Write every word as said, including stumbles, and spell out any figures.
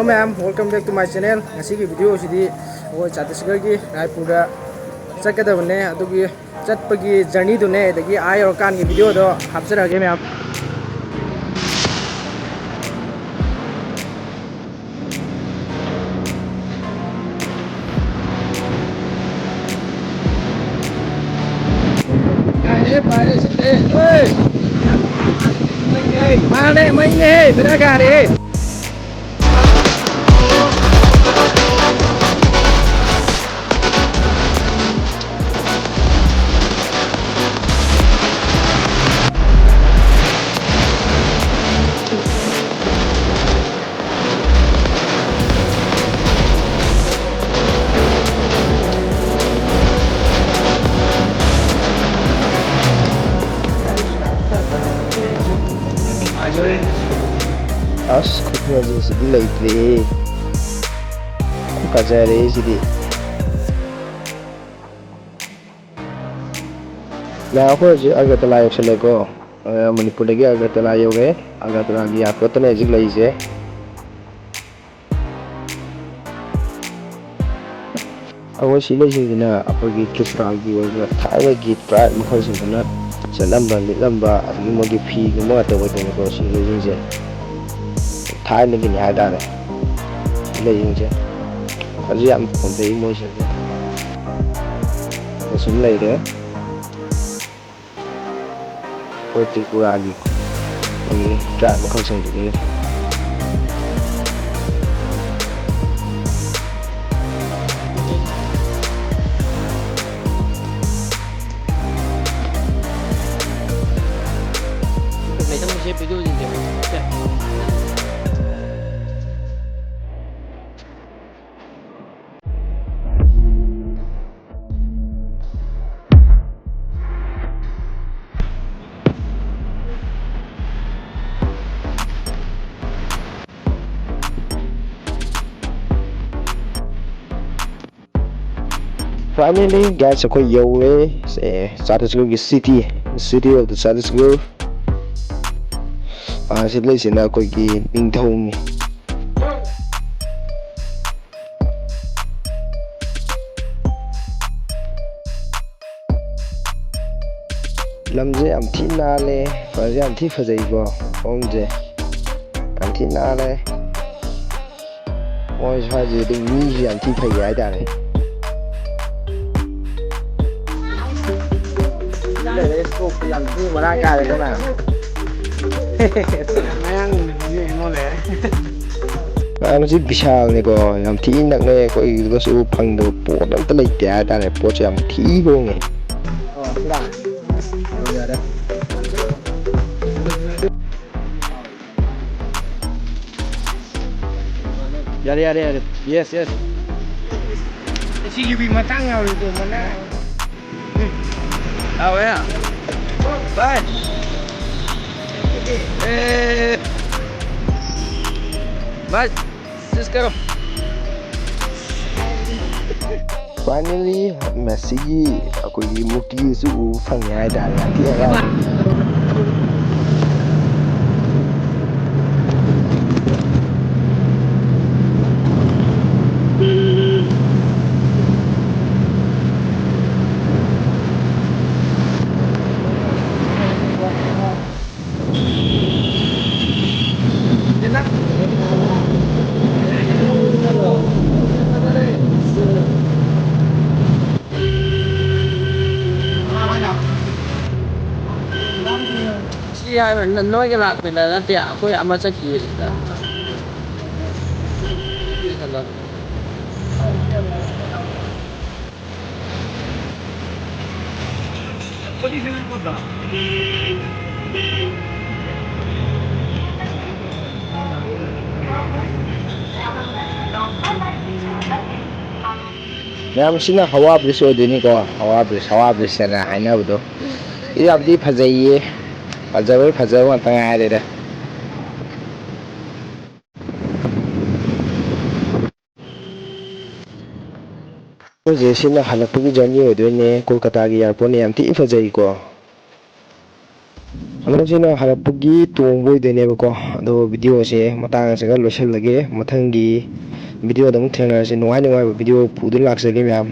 Hello ꯃꯌꯥꯝ, welcome back to my channel. ꯉꯁꯤꯒꯤ video ꯁꯤꯗꯤ ꯑꯩꯈꯣꯏ ꯆꯥꯟꯗꯤꯒꯔꯒꯤ ꯔꯥꯏꯄꯨꯔꯗ ꯆꯠꯀꯗꯕꯅꯦ, ꯑꯗꯨꯒꯤ ꯆꯠꯄꯒꯤ journey ꯗꯨꯅꯦ, ꯑꯗꯒꯤ ꯑꯥ ꯌꯧꯔꯀꯥꯟꯒꯤ video ꯗꯣ ꯍꯥꯞꯆꯔꯛꯑꯒꯦ ꯃꯌꯥꯝ꯫ ꯄꯥꯏꯔꯦ, ꯄꯥꯏꯔꯦ, ꯁꯤꯠꯂꯦ꯫ ꯍꯣꯏ꯫ ꯃꯥꯅꯦ, ꯃꯩꯅꯦ, ꯕꯦꯔꯥ ꯀꯥꯔꯦ꯫ ꯑꯁ, ꯈꯨꯐꯖꯁꯤꯗꯤ ꯂꯩꯇ꯭ꯔꯦꯍꯦ꯫ ꯐꯖꯔꯦ ꯁꯤꯗꯤ꯫ ꯌꯥ, ꯑꯩꯈꯣꯏ ꯍꯧꯖꯤꯛ ꯑꯒꯔꯇꯂꯥ ꯌꯧꯁꯜꯂꯦꯀꯣ꯫ ꯑ, ꯃꯅꯤꯄꯨꯔꯗꯒꯤ ꯑꯒꯔꯇꯂꯥ ꯌꯧꯔꯦ꯫ ꯑꯒꯔꯇꯂꯥꯒꯤ airport ꯇꯅꯦ ꯍꯧꯖꯤꯛ ꯂꯩꯔꯤꯁꯦ꯫ ꯑꯩꯈꯣꯏ ꯁꯤ ꯂꯩꯁꯤꯡꯁꯤꯅ ꯑꯩꯈꯣꯏꯒꯤ ꯇ꯭ꯔꯤꯄꯨꯔꯥꯒꯤ ꯑꯣꯏꯕ ꯊꯥꯏꯅꯒꯤ tribe ꯃꯈꯜꯁꯤꯡꯗꯨꯅ ꯆꯠꯂꯝꯕ, ꯂꯤꯠꯂꯝꯕ, ꯑꯗꯒꯤ ꯃꯣꯏꯒꯤ ꯐꯤꯒꯨꯝꯕ ꯉꯥꯛꯇ ꯑꯣꯏꯗꯣꯏꯅꯤꯀꯣ, ꯁꯤ ꯂꯩꯁꯤꯡꯁꯦ꯫ ꯊꯥꯏꯅꯒꯤꯅꯤ ꯍꯥꯏꯇꯥꯔꯦ꯫ ꯁꯤ ꯂꯩꯁꯤꯡꯁꯦ꯫ ꯑꯗꯨ ꯌꯥꯝ ꯐꯖꯩ ꯃꯣꯏꯁꯤꯡꯁꯦ꯫ ꯑꯁꯨꯝ ꯂꯩꯔꯦ꯫ ꯑꯩꯈꯣꯏ ꯇ꯭ꯔꯤꯄꯨꯔꯥꯒꯤ ꯑꯩꯈꯣꯏꯒꯤ tribe ꯃꯈꯜꯁꯤꯡꯗꯨꯒꯤ꯫ Finally, guys, ꯑꯩꯈꯣꯏ ꯌꯧꯔꯦ꯫ ꯁꯦ, ꯆꯥꯟꯗꯤꯒꯔꯒꯤ city, city of the Chandigarh. ꯑꯥ, ꯁꯤ ꯂꯩꯁꯤꯅ ꯑꯩꯈꯣꯏꯒꯤ ꯅꯤꯡꯊꯧꯅꯤ꯫ ꯂꯝꯁꯦ ꯌꯥꯝ ꯊꯤ ꯅꯥꯜꯂꯦ꯫ ꯐꯁꯨ ꯌꯥꯝ ꯊꯤ ꯐꯖꯩꯀꯣ ꯃꯐꯝꯁꯦ꯫ ꯌꯥꯝ ꯊꯤ ꯅꯥꯜꯂꯦ꯫ ꯃꯣꯏ ꯁ꯭ꯋꯥꯏꯁꯦ ꯑꯗꯨꯝ ꯃꯤꯁꯨ ꯌꯥꯝ ꯊꯤ ꯐꯩ ꯍꯥꯏꯇꯥꯔꯦ꯫ ꯇꯦꯂꯦꯁꯀꯣꯞ ꯌꯥꯝ ꯊꯤ ꯃꯔꯥꯡ ꯀꯥꯏꯔꯦ ꯀꯅꯥ? ꯃꯌꯥꯡ ꯅꯨꯄꯤꯅ ꯑꯩꯉꯣꯟꯗ ꯂꯩꯔꯦ꯫ ꯑꯥ, ꯃꯁꯤ ꯕꯤꯁꯥꯜꯅꯤꯀꯣ꯫ ꯌꯥꯝ ꯊꯤ ꯅꯛꯅꯩ꯫ ꯑꯩꯈꯣꯏꯒꯤꯗꯨꯒꯁꯨ ꯐꯪꯗꯕ ꯄꯣꯠ ꯑꯝꯇ ꯂꯩꯇꯦ ꯍꯥꯏꯇꯥꯔꯦ꯫ ꯄꯣꯠꯁꯦ ꯌꯥꯝ ꯊꯤ ꯍꯣꯡꯉꯦ꯫ ꯑꯣ, ꯁꯤꯗ? ꯑꯣ, ꯌꯥꯔꯦ꯫ ꯌꯥꯔꯦ, ꯌꯥꯔꯦ, ꯌꯥꯔꯦ꯫ Yes, yes. ꯁꯤ ꯌꯨꯕꯤ ꯃꯇꯥꯡ ꯌꯥꯎꯔꯤꯗꯣ, ꯃꯅꯥ꯫ ꯌꯥꯎꯋꯦ꯫ ꯚꯥꯏ꯫ ꯑꯦ꯫ ꯚꯥꯏ, ꯁꯤꯁ ꯀꯔꯣ꯫ Finally, ꯃꯦꯁꯤꯒꯤ ꯑꯩꯈꯣꯏꯒꯤ ꯃꯨꯔꯇꯤꯁꯨ ꯎꯕ ꯐꯪꯉꯦ ꯍꯥꯏꯇꯥꯔꯦ꯫ ꯌꯥꯝ ꯊꯤ ꯍꯔꯥꯎ꯫ ꯁꯤ ꯍꯥꯏꯕ ꯅ-, ꯅꯣꯏꯒ ꯂꯥꯛꯃꯤꯟꯅ ꯅꯠꯇꯦ, ꯑꯩꯈꯣꯏ ꯑꯃ ꯆꯠꯈꯤꯌꯦ ꯁꯤꯗ꯫ ꯃꯌꯥꯝ, ꯁꯤꯅ ꯍꯋꯥ ꯕ꯭ꯔꯤꯖ ꯑꯣꯏꯗꯣꯏꯅꯤꯀꯣ꯫ ꯍꯋꯥ ꯕ꯭ꯔꯤꯖ, ꯍꯋꯥ ꯕ꯭ꯔꯤꯖ ꯍꯥꯏꯅ ꯍꯥꯏꯅꯕꯗꯣ꯫ ꯌꯥꯝꯗꯤ ꯐꯖꯩꯌꯦ꯫ ꯐꯖꯕꯩ ꯐꯖꯕ ꯉꯥꯛꯇ ꯉꯥꯏꯔꯦꯗ꯫ ꯑꯩꯈꯣꯏꯁꯦ ꯁꯤꯅ ꯍꯜꯂꯛꯄꯒꯤ ꯖꯔꯅꯤ ꯑꯣꯏꯗꯣꯏꯅꯦ꯫ ꯀꯣꯜꯀꯇꯥꯒꯤ ꯑꯦꯌꯥꯔꯄꯣꯔꯠꯅꯦ꯫ ꯌꯥꯝ ꯊꯤ ꯐꯖꯩꯀꯣ꯫ ꯑꯗꯣ ꯁꯤꯅ ꯍꯜꯂꯛꯄꯒꯤ ꯇꯣꯡꯕ ꯑꯣꯏꯗꯣꯏꯅꯦꯕꯀꯣ꯫ ꯑꯗꯣ ꯚꯤꯗꯤꯑꯣꯁꯦ ꯃꯇꯥꯡ ꯑꯁꯤꯒ ꯂꯣꯏꯁꯤꯜꯂꯒꯦ꯫ ꯃꯊꯪꯒꯤ ꯚꯤꯗꯤꯑꯣꯗ ꯑꯃꯨꯛ ꯊꯦꯡꯅꯔꯁꯤ꯫ ꯅꯨꯡꯉꯥꯏ ꯅꯨꯡꯉꯥꯏꯕ ꯚꯤꯗꯤꯑꯣ ꯄꯨꯗꯨꯅ ꯂꯥꯛꯆꯒꯦ ꯃꯌꯥꯝ꯫